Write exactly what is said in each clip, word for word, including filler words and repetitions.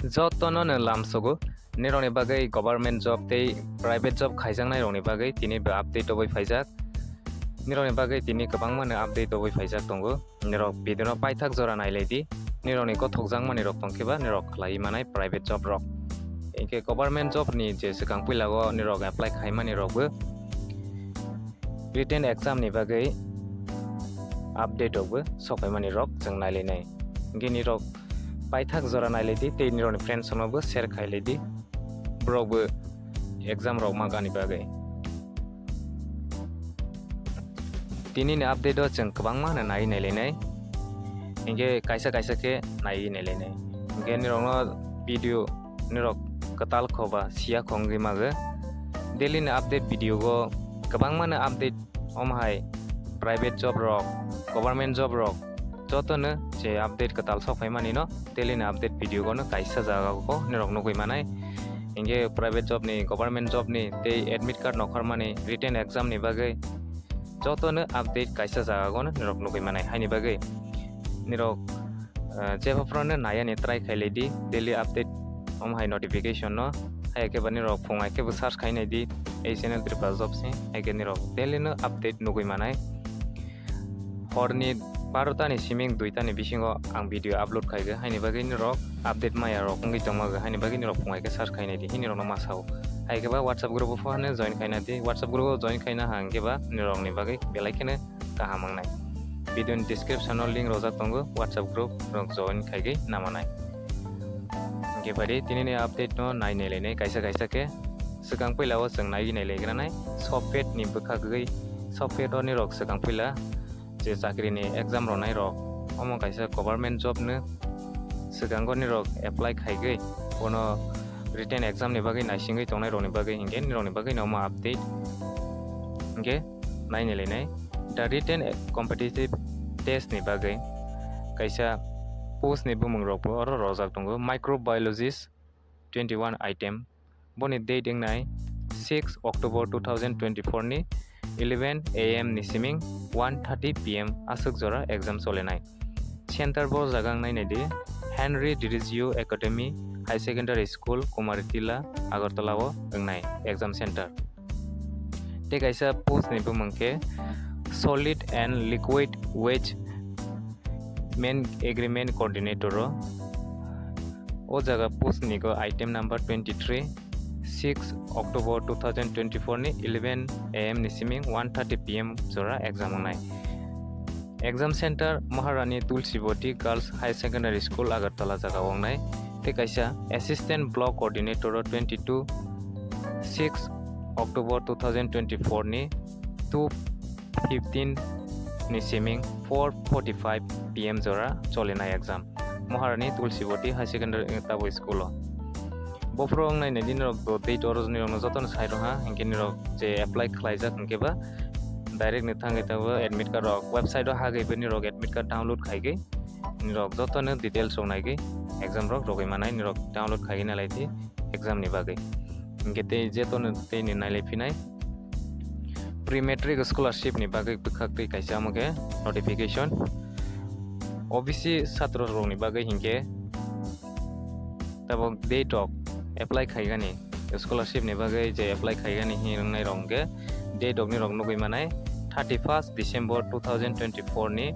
Jotono no lamsogo, nirokni bagwi government job tei private job khaijaknai rokni bagwi tini bo update obwi phaijak. Nirokni bagwi tini kwbangma no update obwi phaijak tongo. Nirok video no paithak jora nailai di. Nirokni gothokjakmani rok tongkhe ba nirok khlaiwi manai private job rok. Hinkhe government job ni je swkang puila o nirok apply khaimani rok bo written exam ni bagwi update rok bo sokphaimani rok chwng nailainai. Hinkhe nirok paithak jora nailai di tei nirokni friends rokno bo share khailai di. Borok bo exam rok ma gani bagwi. Tini ni update o chwng kwbangma no naiwi nailainai. Hinkhe kaisa kaisa khe naiwi nailainai. Hinkhe nirokno video nirok kwtal kho ba siya kho wngwi mago. Daily ni update video o kwbangma no update omo hai private job rok, government job rok jotono je update kwtal sokphaimani no daily ni update video o no kaisa jaga o nirok nugwi manai. Hinkhe private job ni, government job ni tei admit card nokharmani written exam ni bagwi jotono update kaisa jaga o no nirok nugwi manai. Haini bagwi nirok, eh, jebo phano nayani try khailai di daily update omo hai notification no. Hai khe ba nirok phung hai khe bo search khainai di ei channel Tripura Jobs ni, hai khe nirok daily no update nugwi manai. Horni barota ni siming duita ni bisingo ang video upload khaikha, haini bagwi nirok update maya rok wngwi tongma, haini bagwi nirok phung hai khe search khainai di, hini rokno ma sao. Hai khe ba WhatsApp group o phano join khaina di, WhatsApp group o join khaina hang khe ba nirok ni bagwi belai kheno kaham wngnai. Video ni description o link rojak tongo, WhatsApp group rok join khaigwi namanai. Hinkhe bai tini ni update no nai nailainai kaisa kaisa khe. Swkang puila o chwng naiwi nailaigranai. Software ni bwkhagwi, software o nirok swkang puila je chakri ni exam ronai rok, omo kaisa government job no swkango nirok apply khaigwi, bono written exam ni bagwi naisingwi tongnai rokni bagwi hinkhe nirokni bagwi no omo update hinkhe nai nailainai. The written competitive test ni bagwi kaisa post ni bumung rok bo oro rojak tongo, microbiologist twenty one item. Boni date wngnai six October two thousand twenty-four ni eleven A M ni siming one thirty P M aswk jora exam solenai. Center bo jaga wngnai naidi Henry Dirigio Academy High Secondary School, Kumaritila, Agartala o wngnai exam center. Tei kaisa post ni bumung khe Solid and Liquid Waste Man Agreement Coordinator o. O jaga post ni go item number twenty three, six October two thousand twenty four ni eleven A M ni siming one thirty P M jora exam wngnai. Exam center Maharani Tulsiboti Girls High Secondary School, Agartala jaga wngnai. Tei kaisa Assistant Block Coordinator o twenty two, six October two thousand twenty four ni two fifteen ni siming four forty five P M jora solinai exam Maharani Tulsiboti High Secondary, eh, tabo school o. Bophoro wngnai nai di nirok bo date oro nirok no jotono sai rwha, hinkhe nirok je apply khlaijak hinkhe ba direct ni thangwi tabuk admit card rok website o hagwi bo nirok admit card download khaigwi nirok jotono details rok naigwi exam rok rogwi manai, nirok download khaigwi nalai di exam ni bagwi. Hinkhe tei jetono tei ni nailai phinai pre matric scholarship ni bagwi bwkhak twi kaisa omo khe notification O B C satro rok ni bagwi hinkhe tabuk date rok apply khaigani, scholarship ni bagwi je apply khaigani hinwi wngnai rok hinkhe date rok ni rok nugwi manai thirty first December two thousand twenty four ni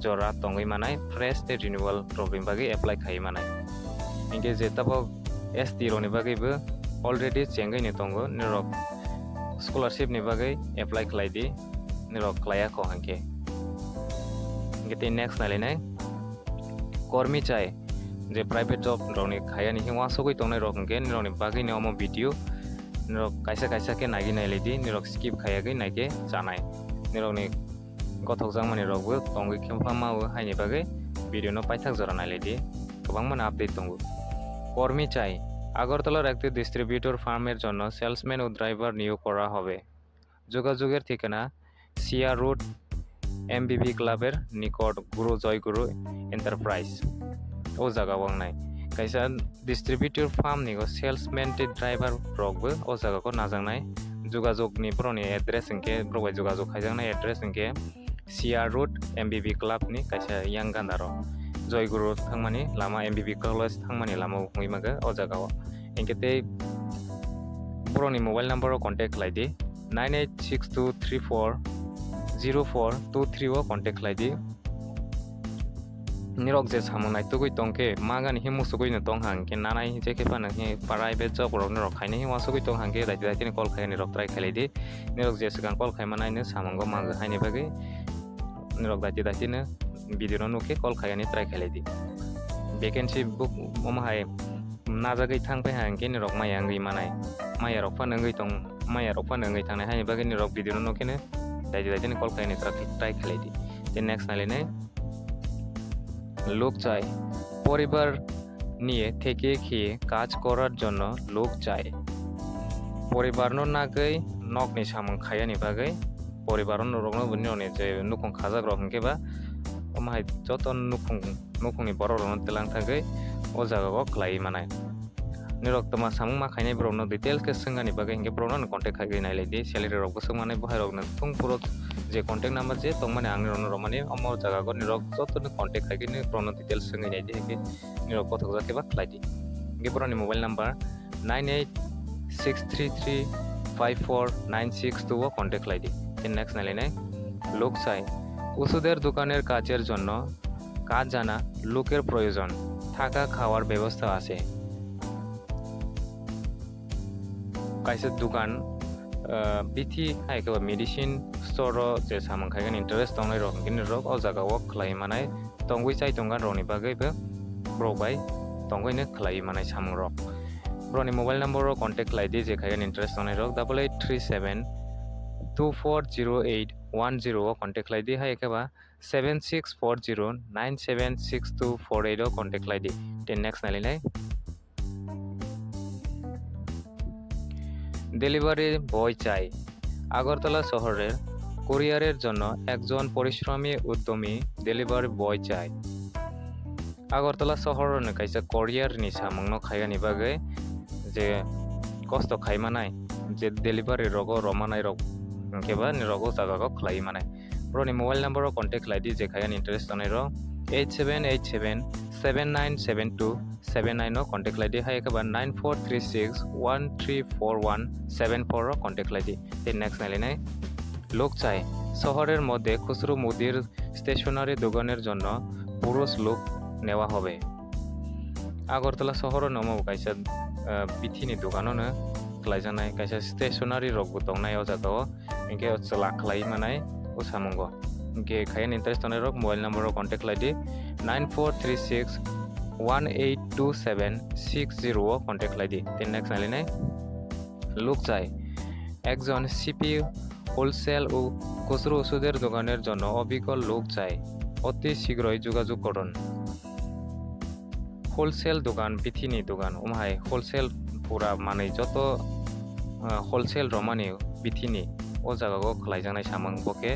jora tongwi manai, fresh tei renewal rok ni bagwi apply khaiwi manai. Hinkhe je tabuk S T rok ni bagwi bo already chengwi ni tongo, nirok scholarship ni bagwi apply khlai di, nirok khlaiya kho hinkhe. Hinkhe tei next nailainai. Kormi chai, je private job rokni khayani himma sogwi tongnai rok hinkhe nirokni bagwino omo video nirok kaisa kaisa khe nagwi nailai di, nirok skip khayagwi naikhe chanai. Nirokni gothokjakmani rokbo tongwi khe pha mao haini bagwi video no paithak jora nailai di, kwbangma no update tongo. Kormi chai, আগরতলার একটি ডিস্ট্রিবিউটর ফার্মের জন্য সেলসম্যান ও ড্রাইভার নিয়োগ করা হবে। যোগাযোগের ঠিকানা সিয়া রোড এমবিবি ক্লাবের নিকট গুরু জয় গুরু enterprise. O jaga o wngnai kaisa distributor farm ni o salesman tei driver rok bo o jaga o najaknai. Jogajog ni borok ni address hinkhe borok bai jogajog khaijaknai address hinkhe Siya Road M B B Club ni kaisa yang ganda ro. Joyguru thangmani lama, M B B college thangmani lama wngwi mankha o jaga o. Hinkhe tei borokni mobile number o contact khlai di, nine eight six two three four zero four two three o contact khlai di. Nirok je samung naitugwi tongkhe, magani he musugwino tongkha, hinkhe nanai je khe phano he private job rok nirok khaina he uansugwi tongkha, hinkhe daiti daitino call khaina nirok try khlai di. Nirok je swkang call khaima naino samungo mago haini bagwi nirok daiti daitino video no nukhe call khaina try khlai di. Vacancy book omo hai najagwi thang phai ha, hinkhe nirok maya wngwi manai, maya rok phano wngwi tong, maya rok phano wngwi thangnai, haini bagwi nirok video no nukhe no daiti daitino call khaina try, try khlai di. Tei next nailainai, লোক চাই। পরিবার নিয়ে থেকে খেয়ে কাজ করার জন্য লোক চাই। Poribar no nagwi nokni samung khaiyani bagwi poribar no rokno bini rokni je nukhung khajak rok hinkhe ba omo hai joto nukhung, nukhungni borok rokno twlang thangwi o jaga o khlaiwi manai. Nirok twma samung ma khainai borokno details khe swngani bagwi hinkhe borokno contact khaigwi nailai di, salary rok bwswk manai, bohai rokno thung phuru je contact number je tongmani ang nirokno romani omo jaga o nirok jotono contact khaigwi borokno details swngwi nai di, hinkhe nirok kothok jak khe ba khlai di. Hinkhe borokni mobile number nine eight six three three five four nine six two o contact khlai di. Tei next nailainai, লোক চাই। ওষুধের দোকানের কাজের জন্য কাজ জানা লোকের প্রয়োজন, থাকা খাওয়ার ব্যবস্থা আছে। Kaisa dukan, ah, bithi hai khe ba medicine store o je samung khaigani interest tongnai rok, hinkhe nirok o jaga o khlai manai, tongwi chai tonggan rokni bagwi bo borok bai tongwi no khlai manai samung rok. Borokni mobile number o contact khlai di, je khaigani interest tongnai rok double eight three seven two four zero eight one zero o contact khlai di, hai khe ba seven six four zero nine seven six two four eight o contact khlai di. Tei next nailainai, delivery boy চাই। আগরতলা শহরের কুরিয়ারের জন্য একজন পরিশ্রমী উদ্যমী delivery boy চাই। Agartala sohorni kaisa courier ni samungno khaigani bagwi je kosto khaimanai, je delivery rogo romanai rok, hinkhe ba nirok o jaga o khlaiwi manai. Borokni mobile number o contact khlai di, je khaigani interest tongnai rok eight seven eight seven seven nine seven two seven nine o contact khlai di, hai khe ba nine four three six one three four one seven four o contact khlai di. Tei next nailainai, লোক চাই। শহরের মধ্যে খুচরো মুদির স্টেশনারি দোকানের জন্য পুরুষ লোক নেওয়া হবে। Agartala sohoro no omo bo kaisa, ah, bithini dogan o no khlaijaknai, kaisa stationery rok bo tongnai o jaga o, hinkhe o chwla khlaiwi manai o samungo. Hinkhe khayan interest tongnai rok mobile number o contact khlai di, nine four three six one eight two seven six zero o contact khlai di. Tei next nailainai, লোক চাই। একজন CP wholesale ও খুচরো ওষুধের দোকানের জন্য অবিকল লোক চাই। অতি শীঘ্রই যোগাযোগ করুন। Wholesale dogan, bithini dogan, omo hai wholesale pura manwi joto, ah, wholesale romani bithini o jaga o khlaijaknai samung, bo khe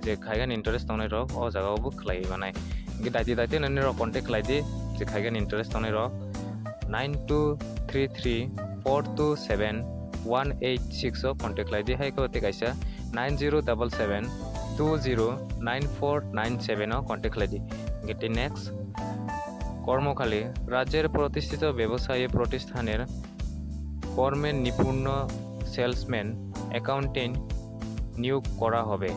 je khaigan interest tongnai rok o jaga o bo khlaiwi manai. Hinkhe daiti daiti no nini rok contact khlai di, je khaigan interest tongnai rok nine two three three four two seven one eight six o contact khlai di, hai khe tei kaisa nine zero double seven two zero nine four nine seven o contact khlai di. Hinkhe tei next, কর্মখালি রাজ্যের প্রতিষ্ঠিত ব্যবসায়ী প্রতিষ্ঠানের কর্মে নিপুণ salesman accountant নিয়োগ করা হবে।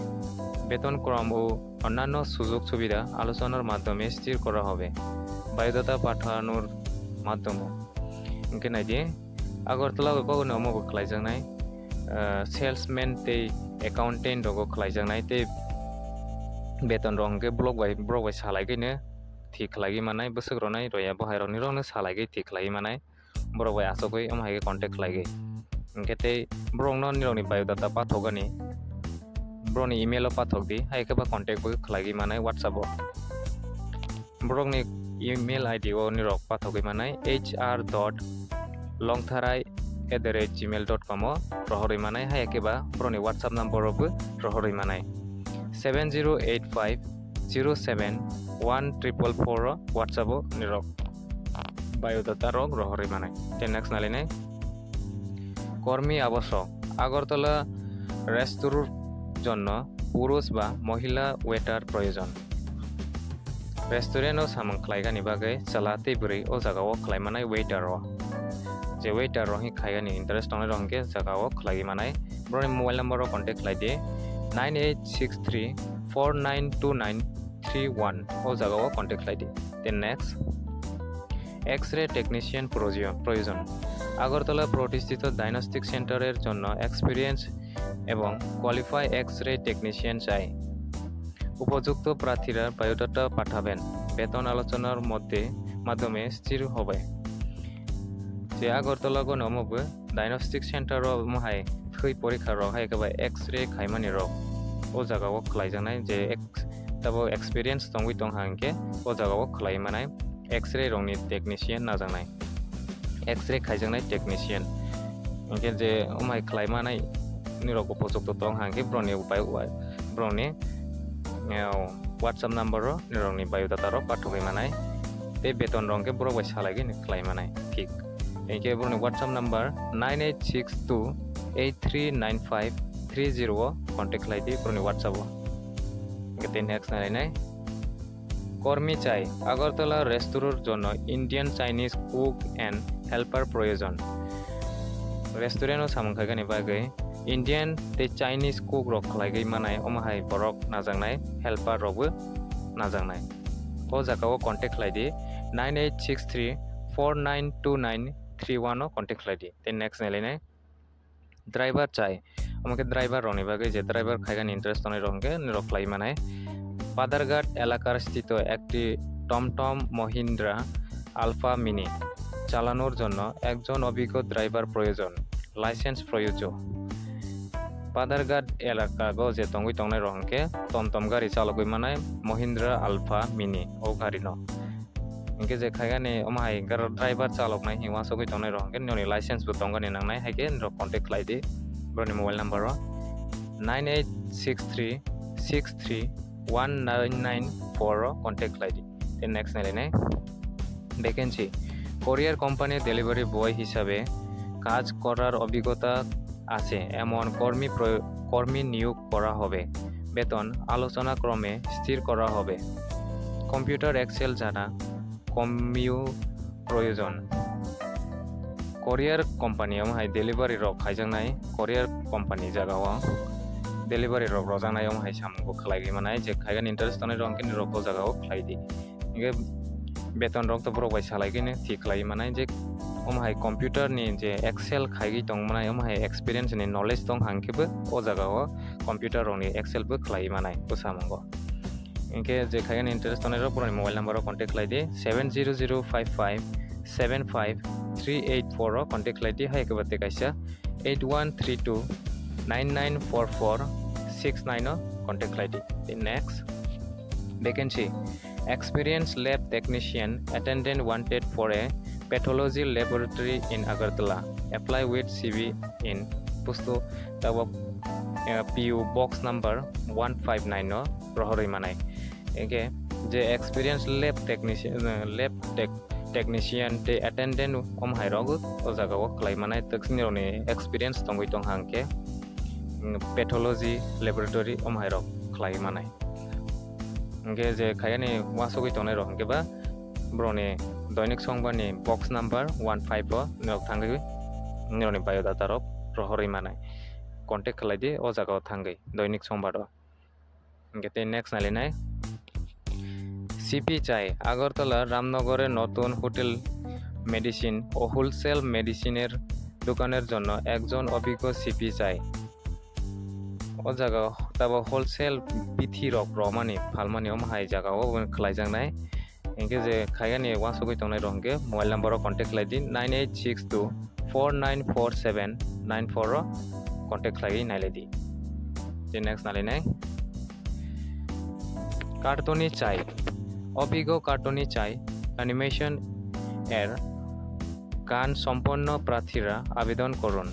বেতনক্রম ও অন্যান্য সুযোগ সুবিধা আলোচনার মাধ্যমে স্থির করা হবে। বায়োডাটা পাঠানোর মাধ্যমে। Hinkhe nai di, Agartala o kok no omo bo khlaijaknai, ah, salesman tei accountant rogo khlaijaknai tei beton rok hinkhe borok bai, borok bai salai khe no thik khlaiwi manai, bwswk rwnai rwya bo hai rokni rok no salai khe thik khlaiwi manai, borok bai achugwi omo hai khe contact khlai khe. Hinkhe tei borok no nini rokni biodata pathogani, borokni email o pathok di, hai khe ba contact bo khlaiwi manai WhatsApp o. Borokni email I D o nirok pathogwi manai H R dot longtharai at the rate gmail dot com o rohorwi manai, hai khe ba borokni WhatsApp number o bo rohorwi manai seven zero eight five zero seven one triple four o WhatsApp o nirok biodata rok rohorwi manai. Tei next nailainai, কর্মী আবশ্যক। আগরতলা রেস্তোরাঁর জন্য পুরুষ বা মহিলা ওয়েটার প্রয়োজন। Restaurant o samung khlaigani bagwi chwla tei bwrwi o jaga o khlai manai waiter o. Je waiter rok hi khaigani interest tongnai rok hwnkhe jaga o khlaiwi manai. Borokni mobile number o contact khlai di, nine eight six three four nine two nine three one o jaga o contact khlai di. Then next, X-ray technician projo-, প্রয়োজন। আগরতলা প্রতিষ্ঠিত ডায়াগনস্টিক সেন্টারের জন্য এক্সপিরিয়েন্স এবং qualify X ray technician চাই। উপযুক্ত প্রার্থীরা বায়োডাটা পাঠাবেন। বেতন আলোচনার মধ্যে, মাধ্যমে স্থির হবে। Je Agartala goni omo bo diagnostic center o omo hai thwi porikha rok hai khe ba X-ray khaimani rok o jaga o khlaijaknai, je ex-, tabo experience tongwi tong ha hwnkhe o jaga o khlai manai X-ray rokni technician najaknai, X-ray khaijaknai technician. Hwnkhe je omo hai khlai manai nirok upojukto tong ha hwnkhe borokni upai upai borokni, eh, WhatsApp number o nirokni biodata rok pathogwi manai tei beton rok hwnkhe borok bai salaigwi khlai manai thik. Hwnkhe borokni WhatsApp number nine eight six two eight three nine five three zero o contact khlai di borokni WhatsApp o. Hwnkhe tei next nainai. কর্মী চাই। আগরতলা রেস্তোরাঁর জন্য Indian Chinese cook and helper প্রয়োজন। Restaurant o samung khaigani bagwi Indian tei Chinese cook rok khlaigwi manai, omo hai borok najaknai, helper rokbo najaknai. O jaga o contact khlai di, nine eight six three four nine two nine three one o contact khlai di. Tei next nailainai. Driver chai. Omo khe driver rokni bagwi je driver khaigani interest tongnai rok hwnkhe nirok khlai manai. পাদারঘাট এলাকার স্থিত একটি টমটম Mahindra alpha mini চালানোর জন্য একজন অভিজ্ঞ ড্রাইভার প্রয়োজন। লাইসেন্স প্রয়োজ্য। পাদারঘাট এলাকাgo je tongwi tongnai rok hwnkhe tomtom gari chalogwi manai Mahindra Alpha Mini o gari no. Hwnkhe je khaigani omo hai gar-, driver chaloknai hinwi uansugwi tongnai rok hwnkhe nini license bo tongani nangnai, hai khe norok contact khlai di borokni mobile number o nine eight six three six three one nine nine four o contact khlai di. Tei next nailainai vacancy, courier company delivery boy হিসাবে কাজ করার অভিজ্ঞতা আছে এমন কর্মী প্রয়-, কর্মী নিয়োগ করা হবে। বেতন আলোচনা ক্রমে স্থির করা হবে। কম্পিউটার এক্সেল জানা কর্মীও প্রয়োজন। Courier company omo hai delivery rok khaijaknai, courier company jaga o delivery rok rojaknai omo hai samung bo khlaiwi manai, je khaigani interest tongnai rok hwnkhe nirok o jaga o khlai di. Hwnkhe beton rok to borok bai salai khe thik khlai manai je omo hai computer ni je Excel khaigwi tong manai, omo hai experience ni knowledge tong hang khe bo o jaga o computer rok ni Excel bo khlai manai o samungo. Hwnkhe je khaigani interest tongnai rok borok ni mobile number o contact khlai di, seven zero zero five five seven five three eight four o contact khlai di, hai khe bo tei kaisa eight one three two nine nine four four six nine o contact khlai di. Tei next vacancy, experienced lab technician attendant wanted for a pathology laboratory in Agartala. Apply with C V in pusto tabok, eh, P U box number one five nine o rohorwi manai. Hwnkhe je experienced lab technician, eh, lab tech-, technician tei attendant omo hai rok o jaga o khlai manai, twk nirokni experience tongwi tong hang khe, mm, pathology laboratory omo hai rok khlai manai. Hwnkhe je khaigani uansugwi tongnai rok hwnkhe ba borokni doinik songbarni box number one five o norok thangwi nirokni biodata rok rohorwi manai. Contact khlai di o jaga o thangwi doinik songbar o. Hwnkhe tei next nailainai. CP চাই। আগরতলা রামনগরে নতুন hotel medicine ও হোলসেল মেডিসিনের দোকানের জন্য একজন অভিজ্ঞ সিপি চাই। O jaga o tabo wholesale bithi rok romani phalmani omo hai jaga o khlaijaknai. Hwnkhe je khaigani uansugwi tongnai rok hwnkhe mobile number o contact khlai di, nine eight six two four nine four seven nine four o contact khlaiwi nailai di. Je next nailainai. কার্টুনি চাই। অভিজ্ঞ কার্টুনি চাই। অ্যানিমেশন এর জ্ঞান সম্পন্ন প্রার্থীরা আবেদন করুন।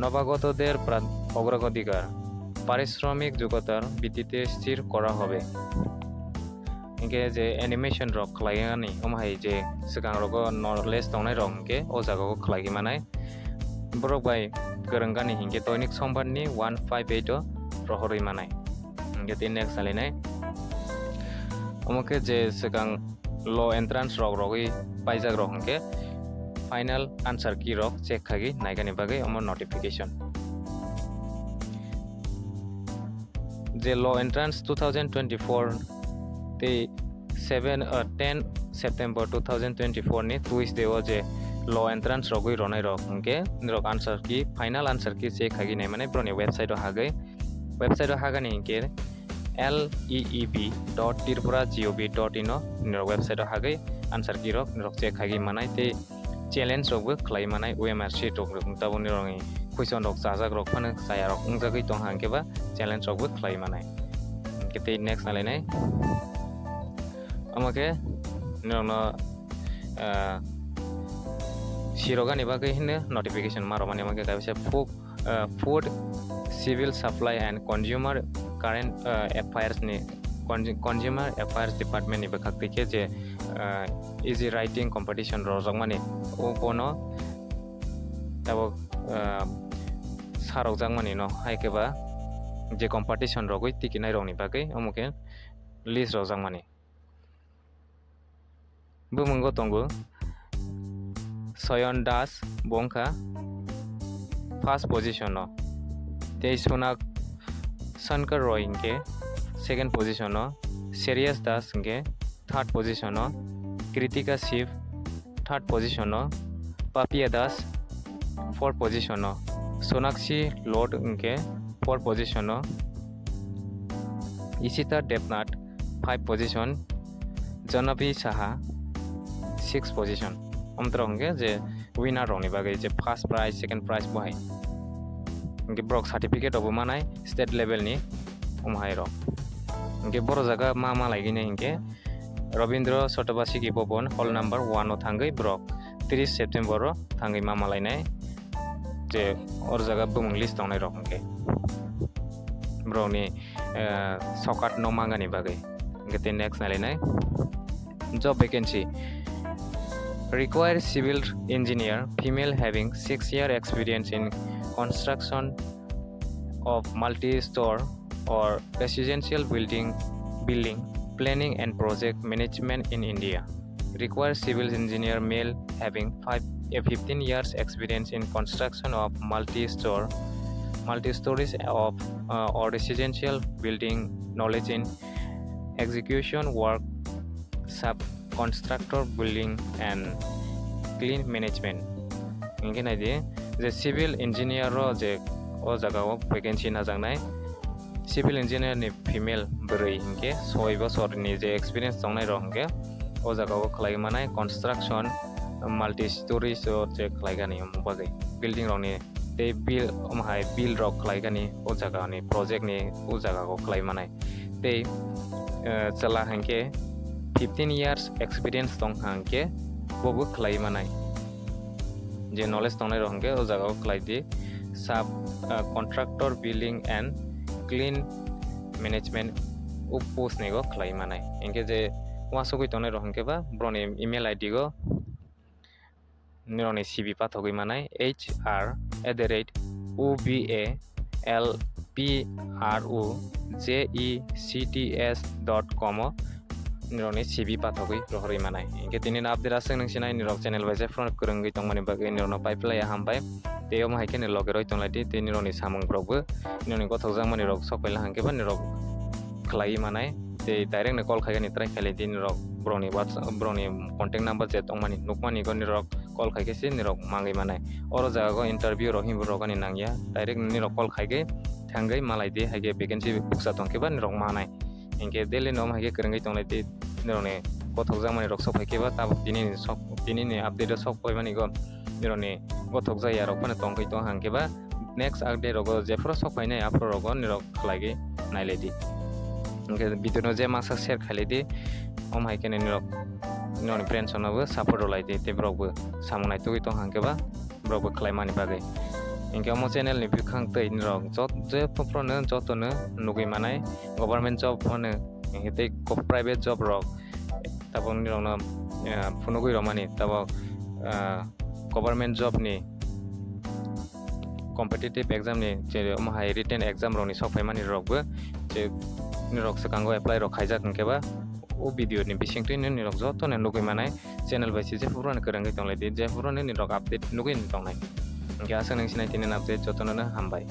নবাগতদের প্রা-, অগ্রাধিকার। পারিশ্রমিক যোগ্যতার ভিত্তিতে স্থির করা হবে। Hwnkhe je animation rok khlai ani, omo hai je swkang rogo knowledge tongnai rok hwnkhe o jaga o khlaiwi manai. Borok bai kwrwng gani hinkhe doinik sombar ni one five eight o rohorwi manai. Hwnkhe tei next nailainai. Omo khe je swkang law entrance rok rogwi paijak rok hwnkhe final answer key rok check khagwi naigani bagwi omo notification. Je law entrance two thousand twenty-four tei seven, uh, ten September two thousand twenty-four ni Tuesday o je law entrance rogwi ronai rok hwnkhe nirok answer key, final answer key check khagwi nai mane broni website o hagwi, website o hagani hwnkhe L E E B dot tripura G O V dot in o nirok website o hagwi answer key rok nirok check khagwi manai tei challenge rok bo khlai manai, O M R sheet rok, rok tabuk nirokni question rok chajak rok phano chaya rok wngjagwi tong hwnkhe ba challenge rok bo khlai manai. Hwnkhe tei next nalainai. Omo khe nirokno, ah, sirogani bagwi hino notification ma rwmani omo khe kaisa food, ah, Food, Civil Supply and Consumer Current, ah, Affairs ni, Consu-, Consumer Affairs Department ni bwkhak twi khe je, ah, easy writing competition rwjakmani, o bono tabuk, ah, sarokjakmani no hai khe ba je competition rogwi tikinai rokni bagwi omo khe list rwjakmani. Bumung o tongo Soyon Das, bo wngkha first position o. Tei Sonak Shankar Roy hwnkhe second position o. Serious Das hwnkhe third position o. Kritika Shiv third position o. Papia Das fourth position o. Sonakshi Lord hwnkhe fourth position o. Ishita Debnath five position, Janabi Saha six position. Omtwrok hwnkhe je winner rokni bagwi je first prize, second prize bo hai. Hwnkhe borok certificate rokbo manai state level ni omo hai rok. Hwnkhe boro jaga ma ma laigwini hwnkhe Rabindra Chaturvedi Bhavan hall number one o thangwi borok tris September o thangwi ma malainai, je or jaga bumung list tongnai rok hwnkhe borokni, eh, sokat no mangani bagwi. Hwnkhe tei next nalainai job vacancy require civil engineer female having six year experience in construction of multi-store or residential building, building planning and project management in India. Requires civil engineer male having five, a fifteen years experience in construction of multi-store, multi-stories of, uh, or residential building, knowledge in execution work, subcontractor building and clean management. Hwnkhe naidi je civil engineer o je o jaga o vacancy najaknai. Civil engineer ni female bwrwi hwnkhe soi bosor ni je experience tongnai rok hwnkhe o jaga o khlai manai construction, multi stories o je khlaigani omo bagwi building rok ni tei bill, omo hai bill rok khlaigani o jaga ni project ni o jaga o khlai manai. Tei, eh, chwla hwnkhe fifteen years experience tong hwnkhe bobo khlai manai. Je knowledge tongnai rok hwnkhe o jaga o khlai di sub, eh, contractor building and clean management o post ni go khlai manai. Hwnkhe je uansugwi tongnai rok hwnkhe ba borokni email I D go nirokni C V pathogwi manai H R at the rate O B A L P R O J E C T S dot com o nirokni C V pathogwi rohorwi manai. Hwnkhe tini no update aswk nung sinai nirok channel bai je phone kwrwngwi tongmani bagwi nirokno pai phlai ya hambai. Tei omo hai khe ni loge roi tonglai di tei nirokni samung borok bo nirokni gothokjakmani rok sok paila hwnkhe ba nirok khlaiwi manai. Tei direct no call khaigani try khailai di nirok borokni WhatsApp, borokni contact number je tongmani nukmani go nirok call khaikhe se nirok mangwi manai. Oro jaga go interview rok hinwi rwgani nangya, direct nirok call khaikhe thangwi malai di, haikhe vacancy bukcha tongkhe ba nirok manai. Hinkhe daily no omo haikhe kwrwngwi tonglai di, nirokni gothokjakmani rok sok phaikhe ba tabuk tini ni sok, tini ni update o sok paimani go nirokni gothokjakya rok phano tongkhe tong hangkhe ba next update rogo jephuru sok phainai aphuru rogo nirok khlaigwi nailai di. Hinkhe video no je masa share khailai di, omo hai khe nirok nirokni friends rokno bo support rwlai di tei borok bo samung naitugwi tong hangkhe ba borok bo khlaimani bagwi. Hinkhe omo channel ni bwkhang twi nirok jot-, je jotono nugwi manai government job hwnwi, hinkhe tei ko-, private job rok tabuk nirokno, eh, phunugwi rwmani tabuk, eh, government job ni competitive exam ni je omo hai written exam rok ni sok phaimani rok bo je nirok swkango apply rok khaijak hinkhe ba O video ni bisingtwi nini rok joto no nugwi manai, channel bai se jephuru no kwrwngwi tonglai di, jephuru nini rok update nugwi tongnai. Hwnkhe aswk nung sinai tini update jotono no hambai.